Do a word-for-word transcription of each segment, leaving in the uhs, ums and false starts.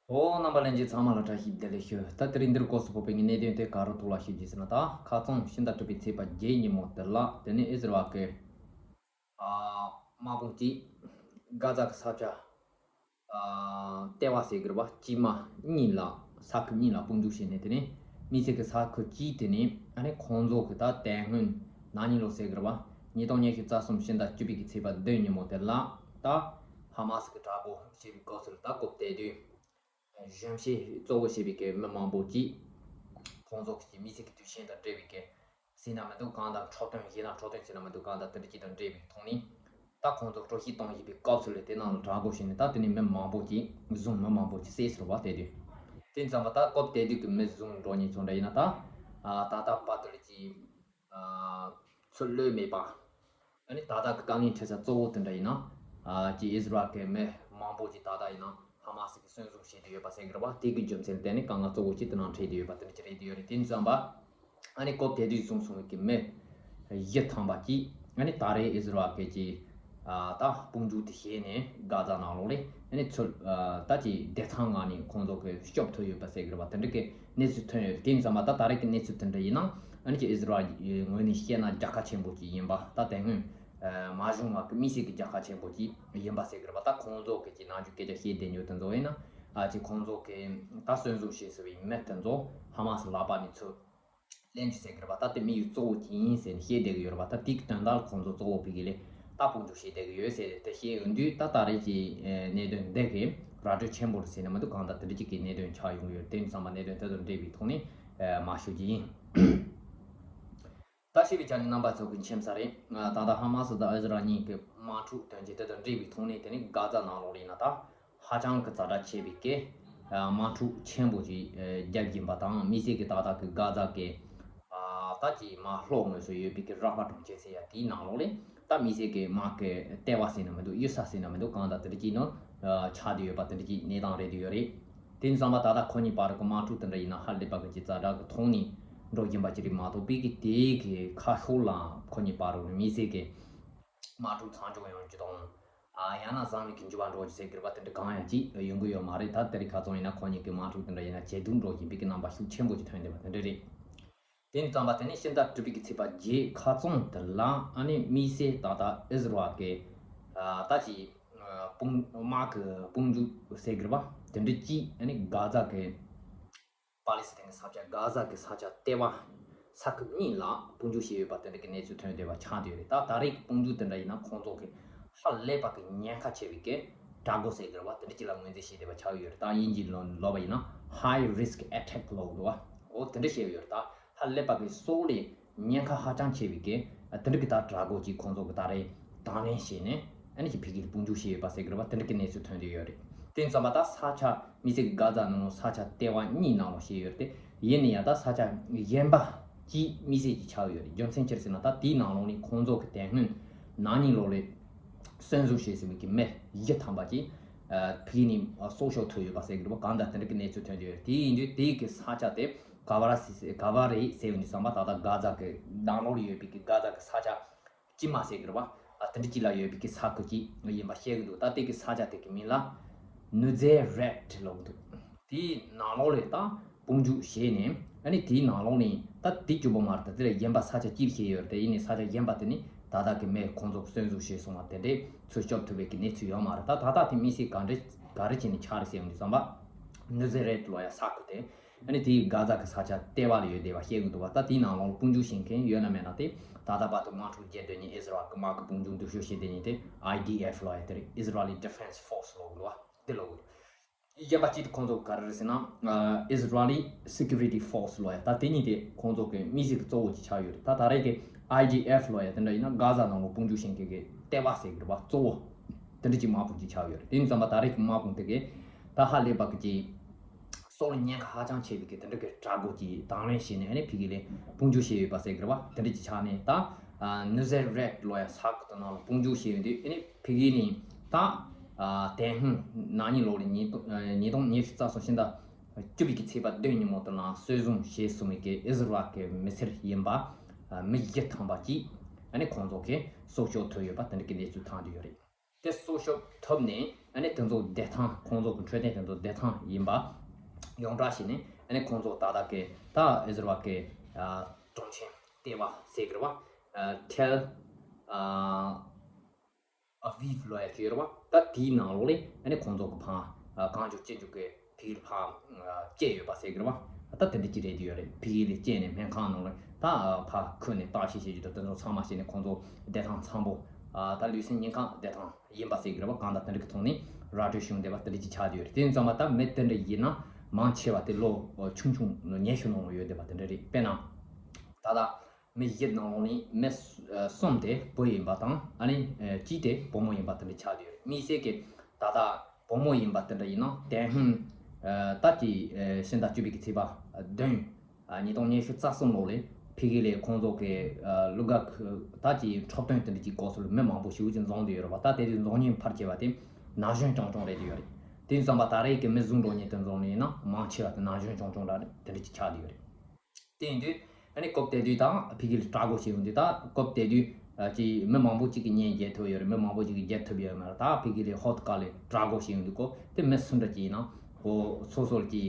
ཨོ། རྣམ་པ་ལྷན་རྒྱས་ཚང་མ་ལ་བཀྲ་ཤིས་བདེ་ལེགས་ཞུ། ད་དེ་རིང་འདིར་སྐབས་སུ་བབས་པའི་གནད་དོན་དེ་ག་རུ་ཐུག་ལ་ཞུ་རྒྱུ་ཟེར་ན། ད་ཁ་རྩང་ཕྱི་ཟླ་དྲུག་པའི་ཚེས་པ་བརྒྱད་ཉིན་མོ་དེ་ལ། དེ་ནས་ཨིས་ར་ཨེལ་གྱི་ཨ་དམག་དཔུང་གིས་གྷ་ཛ་གི་ས་ཆ་ཨ་ལྟེ་བ་ཟེར་གི་རེད་པ། དཀྱིལ་མ་གཉིས་ལ། ས་ཁུལ་གཉིས་ལ་དཔུང་འཇུག་བྱས་ནས། དེ་ནས་དམིགས་བསལ་གྱི་ས་ཁུལ་གཅིག་དེ་ནས་ཨ་ནི་ཁོང་ཚོ་གི་ད་དེ་སྔོན་ན་ནིང་ལོ་ཟེར་གི་རེད་པ། ཉིས་སྟོང་ཉི་ཤུ་རྩ་གསུམ་ཕྱི་ཟླ་བཅུ་པའི་གི་ཚེས་པ་བདུན་ཉིན་མོ་དེ་ལ། ད་ཧ་མ་སི་གི་དྲག་པོ་བྱས་པའི་སྐབས་སུ་ལ། ད་སྐབས་དེ་དུས་གཞོན་སྐྱེས་གཙོ་བོ་བྱས་པའི་གི་མི་མང་པོ་གིས་ཁོང་ཚོ་གི་དམིགས་བསལ་གྱི་དུས་ཆེན་དང་འབྲེལ་བའི་གི་ཟེར་ན་མི་འདུག། གང་དང་འཁྲབ་སྟོན་བྱས་ན་འཁྲབ་སྟོན་བྱས་ན་མི་འདུག། གང་དང་དེ་འདྲ་ཅིག་དང་འབྲེལ་བའི་ཐོག་ནས། ད་ཁོང་ཚོ་སྤྲོ་སྐྱིད་གཏོང་བཞིན་པའི་སྐབས་སུ་ལ། དེ་ནང་ལ་དྲག་པོ་བྱས་ནས། ད་དེ་ནས་མི་མང་པོ་ཅིག་བཟུང་། མི་མང་པོ་ཅིག་བསད་ཟེར་བ་དེ་དུས། དེ་ཙམ་པ་ད་སྐབས་དེ་དུས་ཀྱི་མི་བཟུང་འགྲོ་མཁན་ཚོ་འདྲ་ཡིན་ན། ད་ཨ་ད་ལྟ་བར་དུ་ལ་ཅིག་ཨ་ཚུར་གློད་མེད་པ། ཨ་ནི་ད་ལྟ་གི་དཀའ་ངལ་འཕྲད་ས་གཙོ་བོ་དེ་འདྲ་ཡིན་ན། ཨ་ཅིག་ཨིས་ར་ཨེལ་གྱི་མི་མང་པོ་ཅིག་ད་ལྟ་ཡིན་ན་ཧ་མ་སི་གིས་གསོན་བཟུང་བྱས་བསྡད་ཡོད་པ་ཟེར་གི་རེད་པ། དེ་གི་རྒྱུ་མཚན་ལ་བརྟེན་ནས་དཀའ་ངལ་གཙོ་བོ་ཅིག་དེ་ནང་འཕྲད་བསྡད་ཡོད་པ་དེ་འདྲ་ཅིག་རེད་བསྡད་ཡོད་རེད། དེ་ཙམ་པ་ཨ་ནི་སྐབས་དེ་དུས་བཟུང་སོང་བའི་གི་མི་བཞི་ཐམ་པ་ཅིག། ཨ་ནི་ད་རེས་ཨིས་ར་ཨེལ་གྱི་ཨ་ད་དཔུང་འཇུག་དེ་བྱས་ནས་གྷ་ཛ་ནང་ལོགས་ལ་ཨ་ནི་ཚུར་ཨ་ད་ཅིག་བདེ་ཐང་ངང་ནས་ཁོང་ཚོ་གིས་སྐྱོབ་ཐུབ་ཡོད་པ་ཟེར་གི་རེད་པ། དེ་འདྲ་གི་གནས་ཚུལ་ཐོན་ཡོད་རེད། དེ་ཙམ་པ་ད་ད་རེས་ཀྱི་གནས་ཚུལ་དེ་འདྲ་ཡིན་ན། ཨ་ནི་ཅིག་ཨིས་ར་ཨེལ་ངོས་ནས་བཤད་ན་རྒྱལ་ཁ་ཆེན་པོ་ཅིག་ཡིན་པ། ད་དེ་སྔོན་ཨ་མ་བྱུང་བ་གི་དམིགས་བསལ་གྱི་རྒྱལ་ཁ་ཆེན་པོ་ཅིག་ཡིན་པ་ཟེར་གི་རེད་པ། ད་ཁོང་ཚོ་གི་ཅིག་ནང་ཆོས་སྐད་ཆ་བཤད་བསྡད་ཉོ་དེ་ཚོ་ཡིན་ན། ཨ་ཅིག་ཁོང་ཚོ་གི་ད་གསོན་བཟུང་བྱས་ཟིན་པའི་མི་དེ་ཚོ་ཧ་མ་སི་ལག་པ་ནས་ཚུར་ལེན་རྒྱུ་ཟེར་གི་རེད་པ། ད་དེ་དམིགས་ཡུལ་གཙོ་བོ་ཅིག་ཡིན་ཟེར་ནས་བཤད་བསྡད་གི་ཡོད་རེད་པ། ད་དེ་གི་དོན་དག་ལ་ཁོང་ཚོ་གཙོ་བོ་ཕ་གི་ལ་ད་དཔུང་འཇུག་བྱས་བསྡད་གི་ཡོད་ཟེར་དེ་བཤད་ཡོང་དུས། ད་ད་རེས་ཀྱི་ཨ་གནད་དོན་འདི་གི་ར་སྤྲོད་ཆེན་པོ་རེད་ཟེར་ན་མི་འདུག། གང་ལྟར་དེ་འདྲ་ཅིག་གི་གནད་དོན་ཆགས་ཡོང་གི་ཡོད། དེ་ཙམ་པ་གནད་དོན་དེ་དང་འབྲེལ་བའི་ཐོག་ནས་ཨ་མར་ཞུ་རྒྱུ་ཡིན། ད་ཞུས་པའི་ཆ་ནས་རྣམ་པ་ཚོ་གི་མཁྱེན་གསལ་རེད། ད་ལྟ་ཧ་མ་སི་དང་ཨིས་ར་ཨེལ་གཉིས་ཀྱི་དམག་འཁྲུག་དོན་རྐྱེན་དེ་དང་འབྲེལ་བའི་ཐོག་ནས། དེ་ནི་གྷ་ཛ་ནང་ལོགས་ལ་ཡིན་ན་ད་ཧ་ཅང་གི་ཛ་དྲག་ཆེ་བའི་གི་དམག་འཁྲུག་ཆེན་པོ་ཞིག་བརྒྱབ་ཀྱིན་པ་དང་། དམིགས་བསལ་གྱི་ད་ལྟ་གི་གྷ་ཛ་གི་ད་ཅིག་མར་ལྷོ་ངོས་སུ་ཡོད་པའི་གི་ར་ཧྥ་གྲོང་ཁྱེར་ཟེར་ཡ་དེའི་ནང་ལོགས་ལ་ད་དམིགས་བསལ་གྱི་དམག་གི་ལྟེ་བ་ཟེར་ན་མི་འདུག། གཡུལ་ས་ཟེར་ན་མི་འདུག། གང་ལྟར་དེ་འདྲ་ཅིག་ནང་ཆགས་བསྡད་ཡོད་པ་དེ་འདྲ་ཅིག་གནས་སྟངས་རེད་བསྡད་ཡོད་རེད། དེ་ཙམ་པ་ད་ལྟ་ཁོ་གཉིས་བར་གྱི་དམག་འཁྲུག་དེ་འདྲ་ཡིན་ན་ཧ་ལས་པ་གི་ཅིག་ཛ་དྲག་གི་ཐོག་ནས་འགྲོ་བཞིན་པ་ཅིག་རེད་མ་གཏོགས། པའི་གི་དེའི་གི་ཁ་ཕྱོགས་ལ་ཁོ་གཉིས་བར་ལ་དམིགས་བསལ་གྱི་དམག་འཁྲུག་མཚམས་འཇོག་ཡོང་རྒྱུ་དང་། ཨ་ཡང་ན་བཟང་བའི་གི་འགྱུར་བ་འགྲོ་རྒྱུ་ཟེར་གི་རེད་པ། དེ་འདྲ་གང་ཡང་ཅིག་ཡོང་གི་ཡོད་མ་རེད། ད་དེ་རིང་ཁ་རྩང་ཡིན་ན་ཁོ་གཉིས་ཀྱི་དམག་འཁྲུག་དེ་འདྲ་ཡིན་ན་ཇེ་སྡུག་འགྲོ་བཞིན་པའི་གི་རྣམ་པ་ཤུགས་ཆེན་པོ་ཅིག་ཐོན་བསྡད་པ་དེ་འདྲ་རེད། དེ་ཙམ་པ་དེ་ནས་ཕྱི་ཟླ་དྲུག་པའི་གི་ཚེས་པ་བརྒྱད་ཁ་རྩང་དེ་ལ་ཨ་ནི་དམིགས་བསལ་ད་ལྟ་ཨིས་ར་ཨེལ་གི་ཨ་ད་ཅིག་ཨ་དཔུང་དམག་གི་དཔུང་འཇུག་ཟེར་གི་རེད་པ། དེ་འདྲ་ཅིག་ཨ་ནི་གྷ་ཛ་གི་པ་ལི་སི་ཐན་གི་ས་ཆ། གྷ་ཛ་གི་ས་ཆ་ལྟེ་བ་ས་ཁུལ་གཉིས་ལ་དཔུང་འཇུག་བྱས་ཡོད་པ་དེ་འདྲ་གི་གནས་ཚུལ་ཐོན་བསྡད་པ་ཆགས་བསྡད་ཡོད་རེད། ད་ད་རེས་ཀྱི་དཔུང་འཇུག་དེ་འདྲ་ཡིན་ན་ཁོང་ཚོ་གི་ཧ་ལས་པ་གི་ཉེན་ཁ་ཆེ་བའི་གི་དྲག་པོ་ཟེར་གི་རེད་པ། དེ་འདྲ་ཅིག་ལ་ངོས་འཛིན་བྱས་བསྡད་པ་ཆགས་ཡོད་རེད། ད་དབྱིན་ཇིའི་ལོ་ལབ་པ་ཡིན་ན་High Risk Attack ལབ་འདུག་པ། འོ་དེ་འདྲ་བཤད་ཡོད་རེད། ད་ཧ་ལས་པ་གི་སྲོག་ལ་ཉེན་ཁ་ཧ་ཅང་ཆེ་བའི་གི་ཨ་དེ་འདྲ་གི་ད་དྲག་པོ་ཅིག་ཁོང་ཚོ་གི་ད་རེས་དང་ལེན་བྱས་ནས་ཨ་ནི་ཅིག་ཕ་གི་ལ་དཔུང་འཇུག་བྱས་ཡོད་པ་ཟེར་གི་རེད་པ། དེ་འདྲ་གི་གནས་ཚུལ་ཐོན་བསྡད་ཡོད་རེད། དེ་ཙམ་པ་ད་ས་ཆ་དམིགས་བསལ་གི་གྷ་ཛ་ནང་ལོགས་ས་ཆ་ལྟེ་བ་གཉིས་ནང་ལོགས་བྱས་ཡོད་རེད་དེ། ཡིན་ན་ཡང་ད་ས་ཆ་གཞན་པ་ཅིག་དམིགས་བསལ་གྱི་ཆགས་ཡོད་རེད། རྒྱུ་མཚན་ཅི་རེད་ཟེར་ན། ད་དེའི་ནང་ལོགས་ནས་ཁོང་ཚོ་གི་དེ་སྔོན་ན་ནིང་ལོ་ལ་གསོན་བཟུང་བྱས་ཟིན་པའི་གི་མི་བཞི་ཐམ་པ་ཅིག་ཨ་ཕ་གི་ནས་སྲོག་སྐྱོབ་ཐུབ་ཡོད་པ་ཟེར་གི་རེད་པ། གང་ལྟར་དེ་འདྲ་གི་གནས་ཚུལ་ཐོན་བསྡད་ཡོད་རེད། དེ་ཡིན་དུས་དེའི་གི་ས་ཆ་དེ་ག་བ་ར་སི་ག་བ་རེད་ཟེར་ཡོང་དུས་ཙམ་པ། ད་ལྟ་གྷ་ཛ་གི་ནང་ལོགས་ལ་ཡོད་པའི་གི་གྷ་ཛ་གི་ས་ཆ་དཀྱིལ་མ་ཟེར་གི་རེད་པ། ཨ་དེ་འདྲ་ཅིག་ལ་ཡོད་པའི་གི་ས་ཁུལ་ཅིག་ཡིན་པ་བཤད་གི་འདུག། ད་དེ་གི་ས་ཆ་དེ་གི་མིང་ལ་ནུ་ཛེ་རེད་ལབ་གི་འདུག། དེའི་ནང་ལོགས་ལ་ད་དཔུང་འཇུག་བྱས་ནས། ཨ་ནི་དེའི་ནང་ལོགས་ནས་ད་དེ་གཅིག་པོ་མ་རེད། ད་དེ་ལ་གཞན་པ་ས་ཆ་གཅིག་བྱས་ཡོད་རེད། དེ་ཡིན་ནའི་ས་ཆ་གཞན་པ་དེ་ནི་ད་ལྟ་གི་མི་ཁོང་ཚོ་གསོན་བཟུང་བྱས་སོང་བ་དེ་འདྲས་ཚུར་སྐྱོབ་ཐུབ་པའི་གི་གནས་ཚུལ་ཡོད་མ་རེད། ད་ད་ལྟ་དེ་དམིགས་བསལ་ག་འདྲ་ག་རེ་བྱས་ནས་ཆགས་རེད་ཟེར་ཡོང་དུས་ཙམ་པ། ནུ་ཛེ་རེད་ལབ་ཡ་ས་ཁུལ་དེ། ཨ་ནི་དེའི་གྷ་ཛ་གི་ས་ཆ་ལྟེ་བ་ལ་ཡོད་བསྡད་པ་བཤད་གི་འདུག་པ། ད་དེའི་ནང་ལོགས་ལ་དཔུང་འཇུག་བྱེད་མཁན་ཡོད་ན་མེད་ན་དེ། ད་ལྟ་བར་དུ་དམག་འཁྲུག་རྒྱག་སྡོད་མཁན་ཨིས་ར་ཨེལ་གི་དམག་གི་དཔུང་འཇུག་འདུ་ཤོག་བྱེད་སྡོད་མཁན་དེ་ཨའི་ཌི་ཨེཕ་ལབ་ཡ་དེ་རེད། Israeli Defense Force ལབ་གི་འདུག་པ། དེ་ལབ་གི་འདུག། གཞན་པ་གཅིག་དེ་ཁོང་ཚོ་ག་རེ་རེད་ཟེར་ན། ཨ་Israeli Security Force ལབ་ཡ། ད་དེ་གཉིས་དེ་ཁོང་ཚོ་གི་དམིགས་བསལ་གྱི་གཙོ་བོ་ཅིག་ཆགས་ཡོད་རེད། ད་ད་རེས་ཀྱི་ཨའི་ཌི་ཨེཕ་ལབ་ཡ་དེ་འདྲ་ཡིན་ན་གྷ་ཛ་ནང་ལ་དཔུང་འཇུག་བྱེད་མཁན་གྱི་ལྟེ་བ་ཟེར་གི་རེད་པ། གཙོ་བོ་དེ་འདྲ་ཅིག་དམག་དཔུང་ཅིག་ཆགས་ཡོད་རེད། དེ་ཡིན་ཙམ་པ་ད་རེས་ཀྱི་དམག་དཔུང་དེ་གི་ད་ཧ་ལས་པ་གི་ཅིག་སྲོག་ལ་ཉེན་ཁ་ཧ་ཅང་ཆེ་བའི་གི་དེ་འདྲ་གི་དྲག་པོ་ཅིག་དང་ལེན་བྱས་ནས། ཨ་ནི་ཕ་གི་ལ་དཔུང་འཇུག་བྱས་ཡོད་པ་ཟེར་གི་རེད་པ། དེ་འདྲ་ཅིག་ཆགས་ནས་ད་ཨ་ནུ་ཛེ་རེད་ལབ་ཡ་ས་ཁུལ་དེ་ནང་ལ་དཔུང་འཇུག་བྱས་ཡོད་དུས། ཨ་ནི་ཕ་གི་ནས་ད་ཨ་དེ་སྔོན་ན་ནིང་ལོ་ལ་ཉིས་སྟོང་ཉིས་སྟོང་ཉི་ཤུ་རྩ་གསུམ་ཕྱི་ཟླ་བཅུ་པའི་གི་ཚེས་པ་བདུན་ཉིན་མོ་དེ་ལ་གསོན་བཟུང་བྱས་སོང་བའི་གི་ཨིས་ར་ཨེལ་གི་མི་སེར་ཡིན་པ་ཨ་མི་བཞི་ཐམ་པ་ཅིག་ཨ་ནི་ཁོང་ཚོ་གིས་སྲོག་སྐྱོབ་ཐུབ་ཡོད་པ་དེ་འདྲ་གི་གནས་ཚུལ་ཐོན་བསྡད་ཡོད་རེད། དེ་སྲོག་སྐྱོབ་ཐུབ་ནས། ཨ་ནི་དེ་ཚོ་བདེ་ཐང་ཁོང་ཚོ་གི་འཕྲོད་བསྟེན་དེ་ཚོ་བདེ་ཐང་ཡིན་པ་ཡོངས་གྲགས་བྱས་ནས། ཨ་ནི་ཁོང་ཚོ་ཏག་ཏག་གི་ད་ཨི་ཟི་རལ་གི་ཨ་དྲུང་ཆེན་ལྟེ་བ་ཟེར་གི་རེད་བ། ཨ་ཐེལ་ཨ་ཨ་བིབ་ལོ་ཡ་ཅིག་ཡོད་རེད་བ། ད་དེའི་ནང་ལོགས་ལ་ཨ་ནི་ཁོང་ཚོ་གི་ཕ་གང་མགྱོགས་ཅི་མགྱོགས་གི་ཕ་གིར་ཕ་སྐྱེས་ཡོད་པ་ཟེར་གི་རེད་བ། ད་དེ་འདྲ་ཅིག་རེད་དེ་ཡོད་རེད། ཕ་གི་ལ་སྐྱེས་ནས་སྨན་ཁང་ནང་ལ་ད་ཕ་ཁུ་ནས་བརྟག་དཔྱད་བྱེད་རྒྱུ་དང་དེ་ཚོ་ཚང་མ་བྱས་ནས་ཁོང་ཚོ་བདེ་ཐང་འཚམ་པོ། ད་ལུས་སེམས་གཉིས་ཀ་བདེ་ཐང་ཡིན་པ་ཟེར་གི་རེད་བ། གང་ལྟར་དེ་འདྲ་གི་ཐོག་ནས་ར་སྤྲོད་བྱུང་བསྡད་པ་དེ་འདྲ་ཅིག་ཆགས་བསྡད་ཡོད་རེད། དེ་ཡིན་ཙང་མ་ད་མི་དེ་འདྲ་ཡིན་ན་མང་ཆེ་བ་དེ་ལོ་ཆུང་ཆུང་ལོ་ཉི་ཤུ་ནང་ལ་ཡོད་བསྡད་པ་དེ་འདྲ་རེད། དཔེར་ན་ད་ལྟ་མི་བཞི་ནང་ལོགས་ནས་མི་གསུམ་དེ་བུ་ཡིན་པ་དང་། ཨ་ནི་གཅིག་དེ་བུ་མོ་ཡིན་པ་དེ་འདྲ་ཆགས་བསྡད་ཡོད་རེད། དམིགས་བསལ་གྱི་ད་ལྟ་བུ་མོ་ཡིན་པ་དེ་འདྲ་ཡིན་ན་དེ་སྔོན་ད་ཀྱི་ཕྱི་ཟླ་བཅུ་པའི་གི་ཚེས་པ་བདུན། ཉིས་སྟོང་ཉི་ཤུ་རྩ་གསུམ་ལོ་ལ་ཕ་གི་ལ་ཁོང་ཚོ་གི་གླུ་གར་ཁུལ་ད་ཀྱི་འཁྲབ་སྟོན་དེ་འདྲ་ཅིག་སྐབས་སུ་ལ་མི་མང་པོ་ཞེ་པོ་ཅིག་འཛོམས་བསྡད་ཡོད་རེད་བ། ད་དེ་དུས་འཛོམས་མཁན་ཕལ་ཆེ་བ་དེ་ན་གཞོན་རྐྱང་རྐྱང་རེད་བསྡད་ཡོད་རེད། དེ་ཡིན་ཙང་མ་ད་རེས་ཀྱི་མི་ཟུང་འགྲོ་མཁན་དེ་ཚོ་ནི་ཡིན་ན་མང་ཆེ་བ་དེ་ན་གཞོན་རྐྱང་རྐྱང་རེད། དེ་འདྲ་ཅིག་ཆགས་བསྡད་ཡོད་རེད། དེ་ཡིན་དུས་ཨ་ནི་སྐབས་དེ་དུས་དང་ཕ་གི་ལ་གྲོས་འགོ་བྱས་ཡོང་དུས། ད་སྐབས་དེ་དུས་ཀྱི་མི་མང་པོ་ཅིག་གིས་བརྙན་རྒྱལ་ཐུབ་ཡོད་རེད། མི་མང་པོ་ཅིག་གིས་རྒྱལ་ཐུབ་ཡོད་མ་རེད། ད་ཕ་གི་ལ་ཧོ་ཏི་ཀ་ལ་གྲོས་འགོ་བྱས་ཡོང་དུས་ཁོ་དེ་མི་སུ་འདྲ་ཅིག་ཡིན་ན་ཁོ་སོ་སོར་གྱི་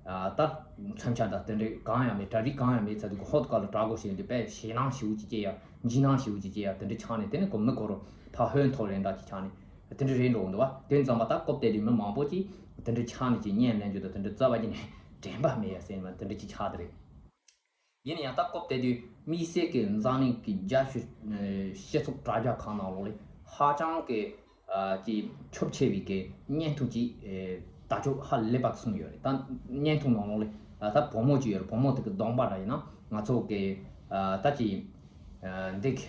ད་མཚོན་ཆ་དང་དེ་འདྲ་གང་ཡང་མེད། གྲ་སྒྲིག་གང་ཡང་མེད་ཚར་དུས་ཁོ་ཧོ་ཏི་ཀ་ལ་གྲོས་འགོ་བྱས་ཡོང་དུས་དཔེ་ཞེད་སྣང་ཞེ་པོ་ཅིག་སྐྱེ་ཡ། འཇིགས་སྣང་ཞེ་པོ་ཅིག་སྐྱེ་ཡ། དེ་འདྲ་ཆགས་ནས་དེ་ནས་ཁོ་མི་ཁོ་རང་ཕར་ཧོན་ཐོར་རེ་འདྲ་ཅིག་ཆགས་ནས་དེ་འདྲ་རེད་འགྲོ་འདུག་བ། དེ་ཙམ་པ་ད་སྐབས་དེ་དུས་མི་མང་པོ་ཅིག་དེ་འདྲ་ཆགས་ནས་ཅིག་བརྙན་ལེན་རྒྱུ་དང་དེ་འདྲ་རྩ་བ་ཉིད་ནས་དྲན་པ་མེད་ཡ་ཟེར་ན་དེ་འདྲ་ཅིག་ཆགས་དེ་རེད། ཡིན་ན་ཡང་ད་སྐབས་དེ་དུས་དམིགས་བསལ་གྱི་འཛམ་གླིང་གི་རྒྱལ་ཤོས་སྤྱི་ཚོགས་དྲ་རྒྱ་ཁག་ནང་ལོགས་ལ་ཧ་ཅང་གི་ཀྱི་ཁྱབ་ཆེ་བའི་གི་བརྙན་ཐུང་ཅིག་ད་ཆོག་ཧ་ལས་པ་གསུངས་ཡོད་རེད། ད་བརྙན་ཐུང་ནང་ལོགས་ལ་ད་བུ་མོ་ཅིག་ཡོད་རེད། བུ་མོ་དེ་གི་གདོང་པ་འདྲ་ཡིན་ན་ང་ཚོ་གི་ད་ཅི་འདི་གི་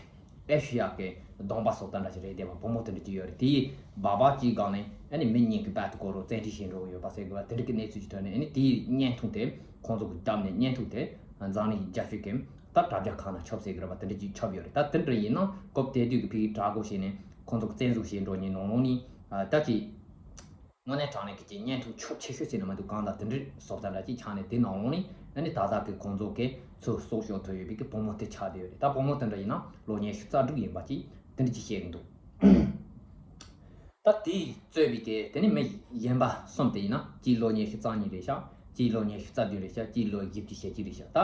ཨེ་ཤི་ཡ་གི་གདོང་པ་སོགས་དེ་འདྲ་ཞིག་རེད་བསྡད་པ། བུ་མོ་དེ་འདྲ་ཅིག་ཡོད་རེད། དེའི་སྦག་སྦག་ཅིག་སྒང་ནས་ཨ་ནི་མི་གཉིས་ཀྱི་བར་དུ་སྐོར་རོ་བཙན་ཁྲིད་བྱེད་འགྲོ་གི་ཡོད་པ་ཟེར་གི་བ། དེ་འདྲ་གི་གནས་ཚུལ་ཅིག་ཐོན་ནས་ཨ་ནི་དེའི་བརྙན་ཐུང་དེ་ཁོང་ཚོ་གི་བརྒྱབ་ནས་བརྙན་ཐུང་དེ་འཛམ་གླིང་གི་རྒྱལ་ཤོས་ཀྱི་ད་དྲ་རྒྱ་ཁག་ནང་ཁྱབ་ཟེར་གི་རེད་བ། དེ་འདྲ་ཅིག་ཁྱབ་ཡོད་རེད། ད་དེ་འདྲ་ཡིན་ན་སྐབས་དེ་དུས་ཀྱི་ཕ་གིའི་གྲོས་འགོ་བྱས་ནས་ཁོང་ཚོ་གི་བཙན་འཛུལ་བྱེད་འགྲོ་མཁན་ནང་ལོགས་ནས་ད་ཅི་དངོས་གནས་དྲང་གནས་ཀྱི་ཅིག་བརྙན་ཐུང་ཁྱབ་ཆེ་ཤོས་ཟེར་ན་མི་འདུག་གང་ལྟར་དེ་འདྲའི་བཟོ་ལྟ་འདྲ་ཅིག་ཆགས་ནས་དེ་ནང་ལོགས་ནས་ཨ་ནི་ད་ལྟ་གི་ཁོང་ཚོ་གི་ཚུར་སྲོག་ཤོར་ཐུབ་ཡོད་པའི་གི་བུ་མོ་དེ་ཆགས་བསྡད་ཡོད་རེད། ད་བུ་མོ་དེ་འདྲ་ཡིན་ན་ལོ་ཉི་ཤུ་རྩ་དྲུག་ཡིན་པ་ཅིག་དེ་འདྲ་ཅིག་བཤད་གི་འདུག་ད་དེས་གཙོས་པའི་གི་དེ་ནི་མི་གཞན་པ་གསུམ་དེ་ཡིན་ན་གཅིག་ལོ་ཉི་ཤུ་རྩ་གཉིས་རེད་ཤག་གཅིག་ལོ་ཉི་ཤུ་རྩ་བདུན་རེད་ཤག་གཅིག་ལོ་བཞི་བཅུ་ཞེ་གཅིག་རེད་ཤག་ད་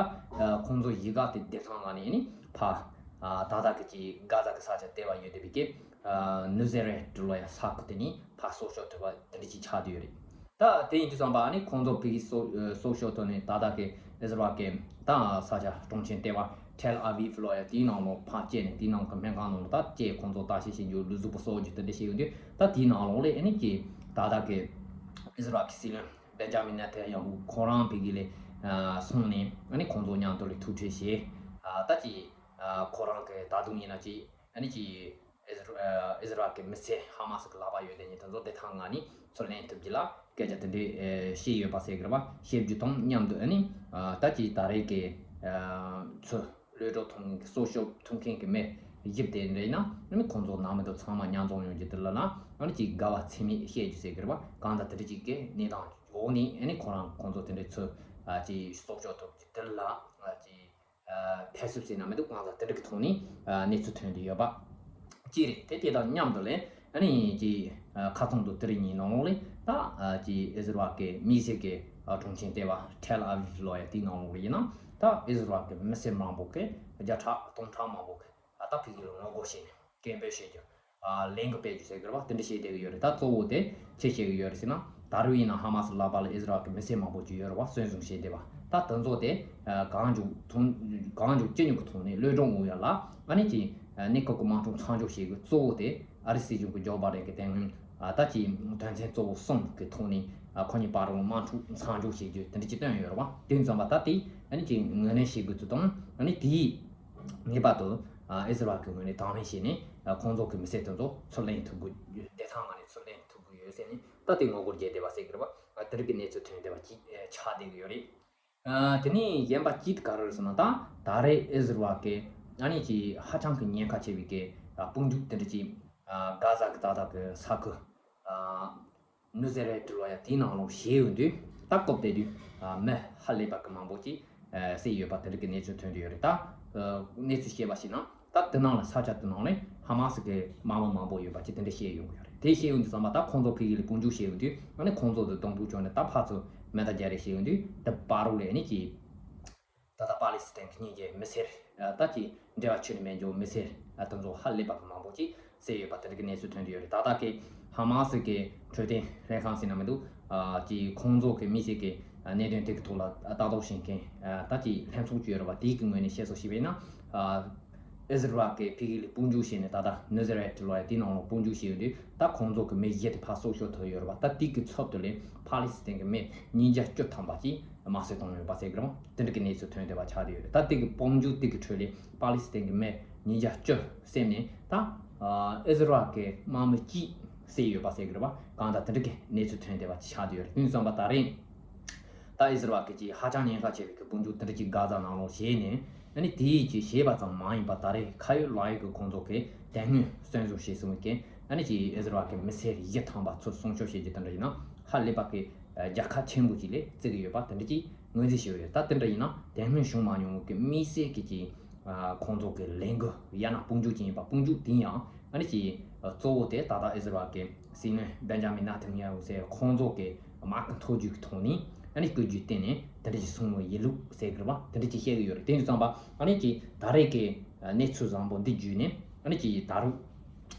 ཁོང་ཚོ་བཞི་ག་དེ་བདེ་ཐང་ངང་ནས་ཨ་ནི་ཕ་ད་ལྟ་གི་ཅིག་གྷ་ཟ་གི་ས་ཆ་ལྟེ་བ་ཡོད་བསྡད་པའི་གི་ནུ་ཟེ་རེད་འགྲུལ་བ་ཡ་ས་ཁུལ་དེ་ནས་ཕར་སྲོག་ཤོར་ཐུབ་པ་དེ་འདྲ་ཅིག་ཆགས་བསྡད་ཡོད་རེད། ད་དེ་ཡིན་དུས་ཙམ་པ་ཨ་ནི་ཁོང་ཚོ་ཕ་གིའི་སྲོག་སྲོག་ཤོར་ཐོག་ནས་ད་ལྟ་གི་ཨི་ཟི་རལ་གི་ད་ས་ཆ་གྲོང་ཁྱེར་ལྟེ་བ་ཐེལ་ཨ་བིབ་ལོ་ཡ་དེའི་ནང་ལོགས་ཕར་སྐྱེལ་ནས་དེའི་ནང་གི་སྨན་ཁང་ནང་ལ་ད་སྐྱེལ། ཁོང་ཚོ་བརྟག་དཔྱད་བྱེད་རྒྱུ་ལུས་གཟུགས་པོ་གསོ་རྒྱུ་དེ་འདྲ་བྱེད་ཡོང་དུས། ད་དེའི་ནང་ལོགས་ལ་ཨ་ནི་ཀྱི་ད་ལྟ་གི་ཨི་ཟི་རལ་གི་སྲིད་བློན་བེན་ཇ་མིན་ནེ་ཐན་ཡ་ཧུ་ཁོ་རང་ཕ་གི་ལ་སོང་ནས་ཨ་ནི་ཁོང་ཚོ་མཉམ་དུ་ལ་ཐུག་འཕྲད་བྱས། ད་ཀྱི་ཁོ་རང་གི་ད་དུང་ཡིན་ན་ཅི་ཨ་ནི་ཀྱི་ཨི་ཟི་རལ་གི་མི་སེར་ཧ་མ་སི་གི་ལག་པ་ཡོད་དེ་ཉིད་དེ་ཚོ་བདེ་ཐང་ངང་ནས་ཚུར་ལེན་ཐུབ་རྒྱུ་ལ་སྐད་ཆ་དེ་འདྲས་བཤད་ཡོད་པ་ཟེར་གི་རེད་བ། བཤད་རྒྱུ་དང་མཉམ་དུ་ཨ་ནི་ད་ཀྱི་ད་རེས་ཀྱི་ཚུར་གློད་གྲོལ་ཐོབ་མཁན་གྱི་སྲོག་ཤོར་ཐུབ་མཁན་གྱི་མི་བཞི་དེ་འདྲ་ཡིན་ན་ཨ་ནི་ཁོང་ཚོ་ནང་མི་དང་ཚང་མ་མཉམ་འཛོམས་ཡོང་རྒྱུ་དེ་ལ་ན་ཨ་ནི་ཀྱི་དགའ་བ་ཚད་མེད་བཤད་རྒྱུ་ཟེར་གི་རེད་བ། གང་ལྟར་དེ་འདྲ་ཅིག་གི་གནས་སྟངས་འོག་ནས་ཨ་ནི་ཁོ་རང་ཁོང་ཚོ་དེ་འདྲས་ཚུར་ཀྱི་སྲོག་ཤོར་ཐུབ་རྒྱུ་དེ་ལ་ཀྱི་ཕེབས་སུ་ཟིན་ན་མི་འདུག་གང་ལྟར་དེ་འདྲ་གི་ཐོག་ནས་གནས་ཚུལ་ཐོན་བསྡད་ཡོད་པ་གཅིག་རེད། དེ་དེ་དང་མཉམ་དུ་ལས་ཨ་ནི་ཀྱི་ཁ་ཚང་དུ་དེ་རིང་ཉིན་ནང་ལོགས་ལས་ད་ཀྱི་ཨི་ཟི་རལ་གི་དམིགས་བསལ་གྱི་གྲོང་ཁྱེར་ལྟེ་བ་ཐེལ་ཨ་བིབ་ལོ་ཡ་དེའི་ནང་ལོགས་ལ་ཡིན་ན་ད་ཨི་ཟི་རལ་གི་མི་སེར་མང་པོ་གི་བརྒྱ་ཕྲག་སྟོང་ཕྲག་མང་པོ་གི་ད་ཕ་གི་ལ་ངོ་རྒོལ་བྱས་ནས་སྐད་འབོད་བྱེད་རྒྱུ། ལས་འགུལ་སྤེལ་རྒྱུ་ཟེར་གི་རེད་བ། དེ་འདྲ་བྱས་བསྡད་གི་ཡོད་རེད། ད་གཙོ་བོ་དེ་ཅི་བྱེད་གི་ཡོད་རེད་ཟེར་ན། ད་རུང་ཡིན་ན་ཧ་མ་སི་ལག་པ་ལ་ཨི་ཟི་རལ་གི་མི་སེར་མང་པོ་ཅིག་ཡོད་རེད་བ། གསོན་བཟུང་བྱས་བསྡད་པ། ད་དེ་ཚོ་དེ་གང་མགྱོགས་ཐོན་གང་མགྱོགས་ཅི་མགྱོགས་གི་ཐོག་ནས་གློད་གྲོལ་འོང་ཡ་ལ་ཨ་ནི་ཀྱི་གནས་སྐབས་ཀྱི་དམག་འཁྲུག་མཚམས་འཇོག་བྱེད་དགོས། གཙོ་བོ་དེ་ཨ་རི་སྲིད་གཞུང་གི་ཇོ་བྷའི་ཌེན་གི་དེ་སྔོན་ད་ཀྱི་དོན་ཚན་གཙོ་བོ་གསུམ་གི་ཐོག་ནས་ཁོ་གཉིས་བར་དུ་དམག་འཁྲུག་མཚམས་འཇོག་བྱེད་རྒྱུ་དེ་འདྲ་ཅིག་བཏོན་ཡོད་རེད་བ། དེ་ཙམ་པ་ད་དེ་ཨ་ནི་ཀྱི་ངོས་ལེན་བྱེད་དགོས་ཚུལ་དང་ཨ་ནི་དེའི་ངེས་པར་དུ་ཨ་ཨི་ཟི་རལ་གྱི་ངོས་ནས་དང་ལེན་བྱས་ནས་ཨ་ཁོང་ཚོ་གི་མི་སེར་དེ་ཚོ་ཚུར་ལེན་ཐུབ་དགོས། བདེ་ཐང་ངང་ནས་ཚུར་ལེན་ཐུབ་དགོས་ཡོད་ཟེར་ནས་ད་དེ་ངོ་རྒོལ་བརྒྱབ་བསྡད་པ་ཟེར་གི་རེད་བ། ཨ་དེ་རིགས་ཀྱི་གནས་ཚུལ་ཐོན་བསྡད་པ་ཅིག་ཨ་ཆགས་བསྡད་གི་ཡོད་རེད། ཨ་དེ་ནས་གཞན་པ་གཅིག་ག་རེ་རེད་ཟེར་ན། ད་ད་རེས་ཨི་ཟི་རལ་གྱི་ཨ་ནི་ཅིག་ཧ་ཅང་གི་ཉེན་ཁ་ཆེ་བའི་གི་ཨ་དཔུང་འཇུག་དེ་འདྲ་ཅིག་ཨ་གྷ་ཟ་གི་ད་ལྟ་གི་ས་ཁུལ་ཨ་ནུ་ཟེ་རེད་འགྲུལ་བ་ཡ་དེའི་ནང་ལོགས་བྱས་ཡོང་དུས། ད་སྐབས་དེ་དུས་ཨ་མི་ཧ་ལས་པ་གི་མང་པོ་ཅིག་ཨ་བསད་ཡོད་པ་དེ་འདྲ་གི་གནས་ཚུལ་ཐོན་གྱི་ཡོད་རེད། ད་ཨ་གནས་ཚུལ་བཤད་པ་ཞིག་ན་ད་དེ་ནང་ལ་ས་ཆ་དེ་ནང་ལ་ཧ་མ་སི་གི་དམག་མི་མང་པོ་ཡོད་པ་ཅིག་དེ་འདྲ་བཤད་ཡོང་གི་ཡོད་རེད། དེ་བཤད་ཡོང་དུས་ཙམ་པ་ད་ཁོང་ཚོ་ཕ་གི་ལ་དཔུང་འཇུག་བྱས་ཡོང་དུས་ཨ་ནི་ཁོང་ཚོ་དེ་དང་པོ་བྱུང་ནས་ད་ཕར་ཚུར་མེ་མདའ་རྒྱག་རེས་བྱས་ཡོང་དུས་དེ་བར་རོགས་ལས་ཨ་ནི་ཅི། ད་ལྟ་པ་ལི་སི་ཐན་གྱི་གཉིས་ཀྱི་མི་སེར་ད་ཀྱི་འབྲེལ་བ་ཆོད་ནས་མེད་འཇོག་མི་སེར་དེ་ཚོ་ཧ་ལས་པ་གི་མང་པོ་ཅིག་བསད་ཡོད་པ་དེ་འདྲ་གི་གནས་ཚུལ་ཐོན་དུ་ཡོད་རེད། ད་ལྟ་གི་ཧ་མ་སི་གི་འཕྲོད་བསྟེན་ལྷན་ཁང་ཟེར་ན་མི་འདུག་ཀྱི་ཁོང་ཚོ་གི་དམིགས་བསལ་གྱི་གནད་དོན་དེ་གི་ཐོག་ལ་ལྟ་རྟོག་བྱེད་མཁན་ད་ཀྱི་ལྷན་ཚོགས་ཅིག་ཡོད་རེད་པ། དེའི་གི་ངོས་ནས་བཤད་སྲོལ་ཞིག་བྱས་ན། ཨི་ཟི་རལ་གྱིས་ཕ་གི་ལ་དཔུང་འཇུག་བྱས་ནས་ད་ལྟ་ནུ་ཟི་རེད་ལོ་ཡ་དེའི་ནང་ལ་དཔུང་འཇུག་བྱས་ཡོད་དུས་ད་ཁོང་ཚོ་གི་མི་བཞི་དེ་ཕར་སྲོག་སྐྱོབ་ཐུབ་ཡོད་རེད་པ། ད་དེ་གི་ཚབ་ཏུ་ལས་ཕ་ལི་སི་ཐན་གྱི་མི་ཉིས་བརྒྱ་བཅུ་ཐམ་པ་ཅིག་དམར་གསོད་བཏང་ཡོད་པ་ཟེར་གི་རེད་པ། དེ་འདྲ་གི་གནས་ཚུལ་ཐོན་བསྡད་པ་ཆགས་བསྡད་ཡོད་རེད། ད་དེ་གི་དཔུང་འཇུག་དེ་གི་ཁྲོད་ལས་ཕ་ལི་སི་ཐན་གྱི་མི་ཉིས་བརྒྱ་བཅུ་བསད་ནས་ད་ཨི་ཟི་རལ་གྱི་དམག་མི་གཅིག་བསད་ཡོད་པ་ཟེར་གི་རེད་པ། གང་ལྟར་དེ་འདྲ་གི་གནས་ཚུལ་ཐོན་བསྡད་པ་ཆགས་བསྡད་ཡོད་རེད། དེ་ཙམ་པ་ད་རེས། ད་ཨི་ཟི་རལ་གྱི་ཧ་ཅང་ཉེན་ཁ་ཆེ་བའི་གི་དཔུང་འཇུག་དེ་འདྲ་ཅིག་གྷ་ཛ་ནང་ལོགས་བྱས་ནས་ཨ་ནི་དེའི་ཅིག་བྱས་པ་ཙམ་མ་ཡིན་པར་ད་རེས་ཁ་ཡོད་ལག་ཡོད་ཀྱི་ཁོང་ཚོ་གི་དེ་སྔོན་གསོན་བཟོ་བྱས་སོང་གི་ཨ་ནི་ཅིག་ཨི་ཟི་རལ་གྱི་མི་སེར་བཞི་ཐམ་པ་ཚུར་སྲུང་སྐྱོབ་བྱེད་རྒྱུ་དེ་འདྲ་ཡིན་ན་ཧ་ལས་པ་གི་རྒྱལ་ཁ་ཆེན་པོ་ཅིག་ལས་བརྩི་གི་ཡོད་པ་དེ་འདྲ་ཅིག་ངོས་འཛིན་བྱས་ཡོད། ད་དེ་འདྲ་ཡིན་ན་དེ་སྔོན་བྱུང་མ་མྱོང་བའི་གི་དམིགས་བསལ་གྱི་ཅིག་ཁོང་ཚོ་གི་ལས་འགུལ་ཡང་ན་དཔུང་འཇུག་ཅིག་ཡིན་པ། དཔུང་འཇུག་དེ་ཡང་ཨ་ནི་ཅིག་གཙོ་བོ་དེ་ད་ལྟ་ཨི་ཟི་རལ་གྱི་སྲིད་བློན་བེན་ཇ་མིན་ནེ་ཐན་ཡ་ཧུ་ཟེར་ཁོང་ཚོ་གི་དམག་གི་མཐོ་རྒྱུགས་ཀྱི་ཐོག་ནས་ཨ་ནི་སྐུལ་རྒྱུའི་སྟེང་ནས་དེ་འདྲ་ཞིག་སོང་བའི་ཡིན་ལུགས་ཟེར་གི་རེད་པ། དེ་འདྲ་ཞིག་བཤད་གི་ཡོད་རེད། དེ་འདྲ་ཙམ་པ་ཨ་ནི་ཅིག་ད་རེས་ཀྱི་གནས་ཚུལ་བཟང་པོ་འདི་བརྒྱུད་ནས་ཨ་ནི་ཅིག་ད་རུང་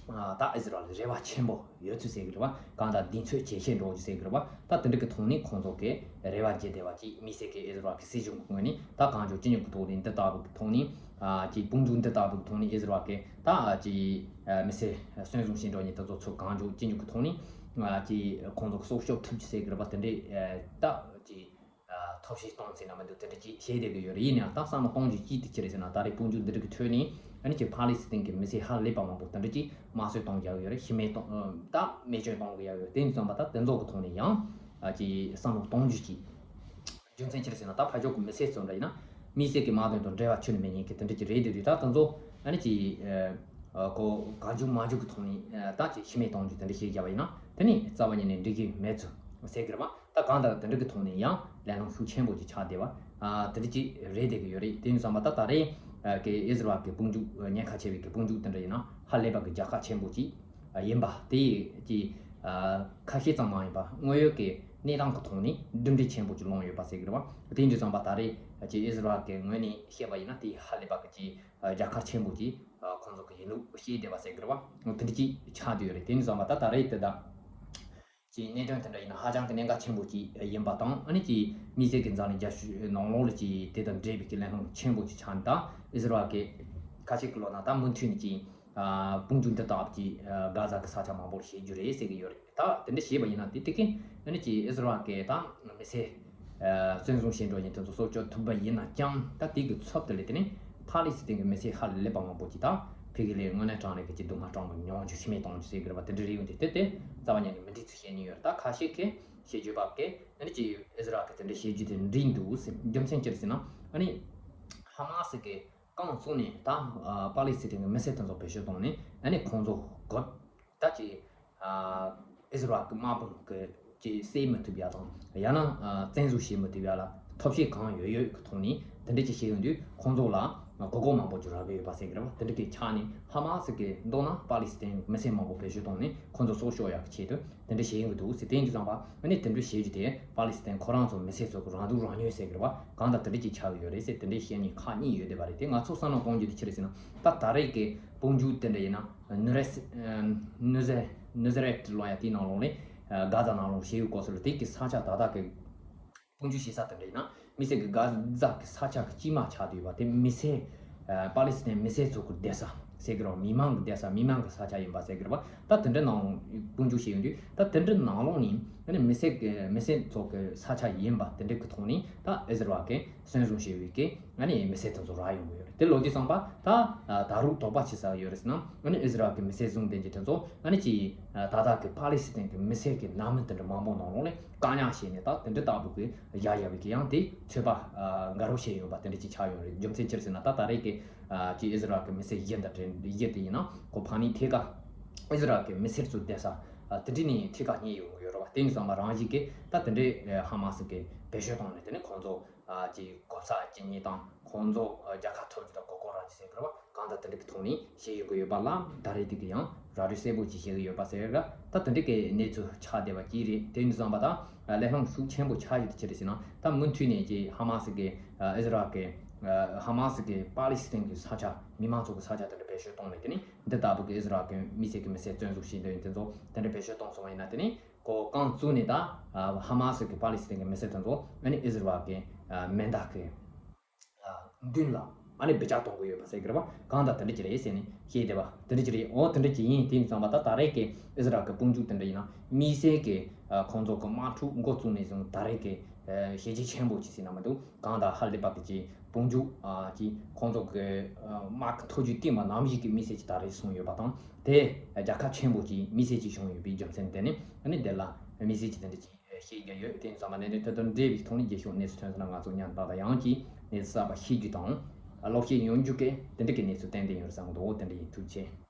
ད་ཨི་ཟི་རལ་ལ་རེ་བ་ཆེན་པོ་ཡོད་ཚུལ་ཟེར་གི་རེད་པ། གང་ལྟར་གདེང་ཚོད་ཇེ་ཆེར་འགྲོ་རྒྱུ་ཟེར་གི་རེད་པ། ད་དེ་འདྲ་གི་ཐོག་ནས་ཁོང་ཚོ་གི་རེ་བ་བརྗེད་བསྡད་པ་ཅིག་དམིགས་བསལ་གྱི་ཨི་ཟི་རལ་གྱི་སྲིད་གཞུང་གི་ངོས་ནས་ད་གང་བྱུང་ཅི་མྱོང་གི་ཐོག་ནས་འདི་ལྟ་བུ་གི་ཐོག་ནས་ཨ་ཅིག་དཔུང་འཇུག་འདི་ལྟ་བུ་གི་ཐོག་ནས་ཨི་ཟི་རལ་གྱི་ད་ཅིག་ཨ་མི་སེར་གསོན་བཟུང་བྱས་འགྲོ་མཁན་དེ་ཚོ་ཚུར་གང་བྱུང་ཅི་མྱོང་གི་ཐོག་ནས་ཨ་ཅིག་ཁོང་ཚོ་གི་སྲོག་སྐྱོབ་ཐུབ་རྒྱུ་ཟེར་གི་རེད་པ། དེ་འདྲའི་ཨ་ད་ཅིག་ཨ་ཐབས་ཤེས་གཏོང་ཟེར་ན་མི་འདུག་དེ་འདྲ་ཅིག་བྱས་བསྡད་གི་ཡོད་རེད། ཡིན་ནའང་ད་བསམ་བློ་གཏོང་རྒྱུ་ཅིག་དེ་ཅི་རེད་ཟེར་ན་ད་རེས་དཔུང་འཇུག་འདི་འདྲ་གི་ཁྲོད་ནས་ཨ་ནི་ཅིག་ཕ་ལི་སི་ཐན་གྱི་མི་སེར་ཧ་ལས་པ་མང་པོ་དེ་འདྲ་ཅིག་དམར་གསོད་གཏོང་བཞག་གི་ཡོད་རེད། ཤི་རྨས་གཏོང་ཨ་ད་རྨས་སྐྱོན་གཏོང་གི་ཡོད་རེད། དེ་ཡིན་ཙམ་པ་ད་དེ་ཚོ་གི་ཐོག་ནས་ཡང་ཨ་ཅིག་བསམ་བློ་གཏོང་རྒྱུ་ཅིག་རྒྱུ་མཚན་ཅི་རེད་ཟེར་ན་ད་ཕར་ཕྱོགས་ཀྱི་མི་སེར་ཚོ་འདྲ་ཡིན་ན་དམིགས་བསལ་གྱི་དམག་དོན་དང་འབྲེལ་བ་ཁྱོན་ནས་མེད་མཁན་གྱི་དེ་འདྲ་ཅིག་རེད་བསྡད་དུས་ད་དེ་ཚོ་ཨ་ནི་ཅིག་ཨ་ཨ་གོ་གང་བྱུང་མང་བྱུང་གི་ཐོག་ནས་ཨ་ད་ཅིག་ཤི་རྨས་གཏོང་རྒྱུ་དེ་འདྲ་བྱས་བཞག་པ་ཡིན་ན་དེ་ནི་རྩ་བ་ཉིད་ནས་འགྲིག་གི་མེད་ཚུལ་ཟེར་གི་རེད་པ། ད་གང་ལྟར་དེ་འདྲ་གི་ཐོག་ནས་ཡང་ལས་སླ་ཤུགས་ཆེན་པོ་ཅིག་ཆགས་བསྡད་པ་ཨ་དེ་འདྲ་ཅིག་རེད་བསྡད་ཀྱི་ཡོད་རེད། དེ་ཡིན་ཙམ་པ་ད་ད་རེས་ཨ་གི་ཨི་ཟི་རལ་གི་དཔུང་འཇུག་ཉེན་ཁ་ཆེ་བའི་གི་དཔུང་འཇུག་དེ་འདྲ་ཡིན་ན་ཧ་ལས་པ་གི་རྒྱལ་ཁ་ཆེན་པོ་ཅིག་ཡིན་པ་དེ་ཅིག་ཨ་ཁ་ཤས་ཙམ་མ་ཡིན་པ་དངོས་ཡོད་ཀྱི་གནས་སྟངས་ཀྱི་ཐོག་ནས་གྲུབ་འབྲས་ཆེན་པོ་ཅིག་ལོངས་ཡོད་པ་ཟེར་གི་རེད་བ། དེ་ཡིན་དུས་ཙམ་པ་ད་རེས་ཅིག་ཨི་ཟི་རལ་གི་ངོས་ནས་བཤད་པ་ཡིན་ན་དེ་ཧ་ལས་པ་གི་ཅིག་རྒྱལ་ཁ་ཆེན་པོ་ཅིག་ཁོང་ཚོ་གི་ཡིན་ལུགས་བཤད་བསྡད་པ་ཟེར་གི་རེད་བ། དེ་འདྲ་ཅིག་ཆགས་བསྡད་ཡོད་རེད། དེ་ཡིན་དུས་ཙམ་པ་ད་ད་རེས་དེ་ད། ཀྱི་གནད་དོན་དེ་འདྲ་ཡིན་ན་ཧ་ཅང་གི་གནད་འགག་ཆེན་པོ་ཅིག་ཡིན་པ་དང་ཨ་ནི་ཀྱི་དམིགས་བསལ་གྱི་འཛམ་གླིང་རྒྱལ་སྤྱིའི་ནང་ལོགས་ལ་ཀྱི་དེ་དང་འབྲེལ་བའི་ཀྱི་གླེང་སློང་ཆེན་པོ་ཅིག་ཆགས་ནས་ད་ཨི་ཟི་རལ་གྱི་ཁ་ཤས་ཀྱི་ལོ་ན་ད་མུ་མཐུད་ནས་ཀྱི་དཔུང་འཇུག་འདི་དག་ཀྱི་གྷ་ཛ་གི་ས་ཆ་མང་པོར་བྱེད་རྒྱུ་རེད་ཟེར་གྱི་ཡོད་རེད། ད་དེ་འདྲ་བྱས་པ་ཡིན་ན་དེ་དེ་གིན་ཨ་ནི་ཀྱི་ཨི་ཟི་རལ་གྱི་ད་མི་སེར་བཙོན་བཟུང་བྱས་འགྲོ་མཁན་དེ་ཚོ་སྲོག་སྐྱོབ་ཐུབ་པ་ཡིན་ན་ཀྱང་ད་དེ་གི་ཚབ་ཏུ་ལས་དེ་ནི་ཕ་ལི་སི་ཐན་གྱི་མི་སེར་ཧ་ལས་པ་མང་པོ་ཅིག་ད་ཕ་གི་ལའི་དངོས་གནས་དྲང་གནས་ཀྱི་ཀྱི་སྡུག་བསྔལ་གྲངས་མང་ཉུང་ཅིག་ཤི་རྨས་གཏོང་རྒྱུ་ཟེར་གི་རེད་པ། དེ་འདྲ་རེད་ཡོང་དུས་དེ་དེ་རྩ་བ་ཉིད་ནས་མི་འགྲིག་ཚུལ་བཤད་མྱོང་ཡོད་རེད། ད་ཁ་ཤས་ཀྱིས་བཤད་རྒྱུ་བབ་ཀྱི་ཨ་ནི་ཀྱི་ཨི་ཟི་རལ་གྱི་དེ་འདྲ་བཤད་རྒྱུ་དེ་འགྲིག་འདུག་ཟེར། རྒྱུ་མཚན་ཅི་རེད་ཟེར་ན་ཨ་ནི་ཧ་མ་སི་གི་རྐང་བཙུགས་ནས་ད་ཕ་ལི་སི་ཐན་གྱི་མི་སེར་དེ་ཚོ་བེད་སྤྱོད་བཏང་ནས་ཨ་ནི་ཁོང་ཚོ་གོ་ད་ཀྱི་ཨི་ཟི་རལ་གྱི་དམག་དཔུང་གི་ཀྱི་བསད་མི་ཐུབ་ཡ་དང་ཡང་ན་བཙན་བཟུང་བྱེད་མི་ཐུབ་ཡ་ལ་ཐབས་ཤེས་གང་ཡོད་ཡོད་ཀྱི་ཐོག་ནས་དེ་འདྲ་ཅིག་བྱེད་ཡོང་དུས་ཁོང་ཚོ་ལ་གོ་སྐབས་མང་པོ་ཅིག་རག་གི་ཡོད་པ་ཟེར་གི་རེད་བ། དེ་འདྲ་གི་ཆ་ནས་ཧ་མ་སི་གི་མདོར་ན་ཕ་ལི་སི་ཐན་མི་སེར་མང་པོ་བེད་སྤྱོད་བཏང་ནས་ཁོང་ཚོ་སྲོག་སྐྱོབ་ཡག་གི་ཆེད་དུ་དེ་འདྲ་བྱེད་ཡོང་གི་འདུག་ཟེར། དེ་ཡིན་དུས་ཙམ་པ་ཨ་ནི་དེ་འདྲ་བྱེད་རྒྱུ་དེ་ཕ་ལི་སི་ཐན་ཁོ་རང་ཚོ་མི་སེར་ཚོ་གི་རང་སྡུག་རང་ཉོན་ཟེར་གི་རེད་བ། གང་ལྟར་དེ་འདྲ་ཅིག་ཆགས་ཀྱི་ཡོད་རེད་ཟེར། དེ་འདྲའི་བཤད་མཁན་ཁག་གཉིས་ཡོད་བསྡད་པ་རེད། དེ་ང་ཚོ་བསམ་བློ་གཏོང་རྒྱུ་དེ་ཅི་རེད་ཟེར་ན་ད་ད་རེས་ཀྱི་དཔུང་འཇུག་དེ་འདྲ་ཡིན་ན་ནུ་རེ་སི་ནུ་ཟེ་ནུ་ཟེ་རེད་ལོ་ཡ་དེའི་ནང་ལོགས་ནས་གྷ་ཛ་ནང་ལོགས་བྱེད་ཡུལ་སྐོར་སོགས་ལ་དེ་གི་ས་ཆ་ད་ལྟ་གི་དཔུང་འཇུག་བྱེད་ས་དེ་འདྲ་ཡིན་ན་དམིགས་བསལ་གྱི་གྷ་ཛ་གི་ས་ཆ་གི་དཀྱིལ་མ་ཆགས་བསྡད་ཡོད་པ་དེ་མི་སེར་པ་ལི་སི་ཐན་མི་སེར་ཚོ་གི་བསྡད་ས་ཟེར་གི་རེད་བ། མི་མང་གི་བསྡད་ས་མི་མང་གི་ས་ཆ་ཡིན་པ་ཟེར་གི་རེད་བ། ད་དེ་འདྲ་ནང་དཔུང་འཇུག་བྱས་ཡོང་དུས་ད་དེ་འདྲ་ནང་ལོགས་ནས་ཨ་ནི་མི་སེར་གི་མི་སེར་ཚོ་གི་ས་ཆ་ཡིན་པ་དེ་འདྲ་གི་ཐོག་ནས་ད་ཨི་ཟི་རལ་གི་བཙན་བཟུང་བྱས་པའི་གི་ཨ་ནི་མི་སེར་དེ་ཚོ་རག་ཡོང་གི་ཡོད་རེད། དེ་ལོ་དུས་ཙམ་པ་ད་ད་རུང་དོགས་པ་ཆེ་ས་ཡོད་རེད་ཟེར་ན་ཨ་ནི་ཨི་ཟི་རལ་གི་མི་སེར་བཟུང་བསྡད་རྒྱུ་དེ་ཚོ་ཨ་ནི་ཅི་ད་ལྟ་གི་ཕ་ལི་སི་ཐན་གི་མི་སེར་གི་ནང་མི་དེ་འདྲ་མང་པོ་ནང་ལོགས་ནས་བཀག་ཉར་བྱས་ནས་ད་དེ་འདྲ་ལྟ་བུ་གི་བཞག་བཞག་པའི་གི་ཡང་དེ་ཚོད་དཔག་འགའ་རེ་བྱས་ཡོད་པ་དེ་འདྲ་ཅིག་ཆགས་ཡོད་རེད། རྒྱུ་མཚན་ཅི་རེད་ཟེར་ན་ད་ད་རེས་ཀྱི་ཀྱི་ཨི་ཟི་རལ་གི་མི་སེར་བཞི་འདི་འདྲ་བཞི་དེ་ཡིན་ན་ཁོ་ཕ་ནི་ཐད་ཀར་ཨི་ཟི་རལ་གི་མི་སེར་ཚོ་བསྡད་ས་དེ་འདྲ་ནས་ཐད་ཀར་རྙེད་ཡོང་གི་ཡོད་རེད་བ། དེ་ནས་བསམ་པ་རང་བཞིན་གྱིས་ད་དེ་འདྲའི་ཧ་མ་སི་གི་བེད་སྤྱོད་བཏང་ནས་དེ་ནས་ཁོང་ཚོ་ཨ་ཅིག་གོ་ས་ཇེ་ཉེ་དང་ཁོང་ཚོ་ཨ་རྒྱལ་ཁ་ཐོབ་རྒྱུ་དང་གོ་སྐོར་རག་རྒྱུ་ཟེར་དགོས་རེད་བ། གང་ལྟར་དེ་འདྲ་གི་ཐོག་ནས་བཤད་ཡོང་གི་ཡོད་པ་ལ་ད་རེས་དེ་གི་ཡང་ར་སྤྲོད་གསལ་པོ་ཅིག་བཤད་ཀྱི་ཡོད་པ་ཟེར་ར། ད་དེ་འདྲ་གི་གནས་ཚུལ་ཆགས་བསྡད་པ་ཅིག་རེད། དེ་ནས་བསམ་པ་ད་ལས་སླ་ཤུགས་ཆེན་པོ་ཆགས་ཡོད་དེ་ཅི་རེད་ཟེར་ན། ད་མུ་མཐུད་ནས་ཀྱི་ཧ་མ་སི་གི་ཨ་ཨི་ཟི་རལ་གི་ཨ་ཧ་མ་སི་གི་པ་ལི་སི་ཐན་གི་ས་ཆ་མི་མང་ཚོ་གི་ས་ཆ་དེ་འདྲ་བེད་སྤྱོད་བཏང་ནས་དེ་ནས་འདི་ལྟ་བུ་གི་ཨི་ཟི་རལ་གི་དམིགས་བསལ་གི་མི་སེར་བཙོན་འཇུག་བྱེད་འདོད་ཡོད་དེ་ཚོ་དེ་འདྲ་བེད་སྤྱོད་བཏང་སོང་བ་ཡིན་ན། དེ་ནས་ཁོ་རྐང་བཙུགས་ནས་ད་ཧ་མ་སི་གི་པ་ལི་སི་ཐན་གི་མི་སེར་དེ་ཚོ་ཨ་ནི་ཨི་ཟི་རལ་གི་མེ་མདའ་གི་མདུན་ལ་ཨ་ནི་འབུད་རྒྱག་གཏོང་གི་ཡོད་པ་ཟེར་གི་རེད་བ། གང་ལྟར་དེ་འདྲ་ཅིག་རེད་ཟེར་ནས་བཤད་བསྡད་པ་དེ་འདྲ་ཅིག་རེད། འོ་དེ་འདྲ་ཅིག་ཡིན། དེ་ཡིན་ཙང་པ་ད་ད་རེས་ཀྱི་ཨི་ཟི་རལ་གི་དཔུང་འཇུག་དེ་འདྲ་ཡིན་ན་དམིགས་བསལ་གྱི་ཁོང་ཚོ་གི་དམག་འཁྲུག་འགོ་བཙུགས་ནས་བཟུང་ད་རེས་ཀྱི་བྱས་རྗེས་ཆེན་པོ་ཅིག་ཟེར་ན་མི་འདུག་གང་ལྟར་ཧ་ལས་པ་གི་ཅིག་དཔུང་འཇུག་ཨ་ཅིག་ཁོང་ཚོ་གི་ཨ་དམག་གི་ཐོ་ཇུས་བཏིང་བ་ནང་བཞིན་གྱི་དམིགས་བསལ་ཅིག་ད་རེས་སོང་ཡོད་པ་དང་། དེ་རྒྱལ་ཁ་ཆེན་པོ་ཅིག་དམིགས་བསལ་ཅིག་བྱུང་ཡོད་པའི་རྒྱུ་མཚན་དེ་ནི་ཨ་ནི་དེ་ལ་དམིགས་བསལ་ཅིག་དེ་འདྲ་ཅིག་བཤད་རྒྱུ་ཡོད། དེ་ཚང་མ་གནད་དོན་དེ་དང་འབྲེལ་བའི་ཐོག་ནས་རྒྱས་ཤོག་གནས་ཚུལ་ཐོན་ཟིན་ན་ང་ཚོ་ཉན་ཏག་ཏག་ཡང་གཅིག་གནས་ཚུལ་གསར་པ་ཤེས་རྒྱུ་དང་ཀློག་ཤེས་ཡོང་རྒྱུ་གི་དེ་འདྲ་གི་གནས་ཚུལ་ཏན་ཏན་ཡོད་རེད་བསམ་གི་འདུག་དེ་འདྲ་ཡིན། ཐུགས་རྗེ་ཆེ།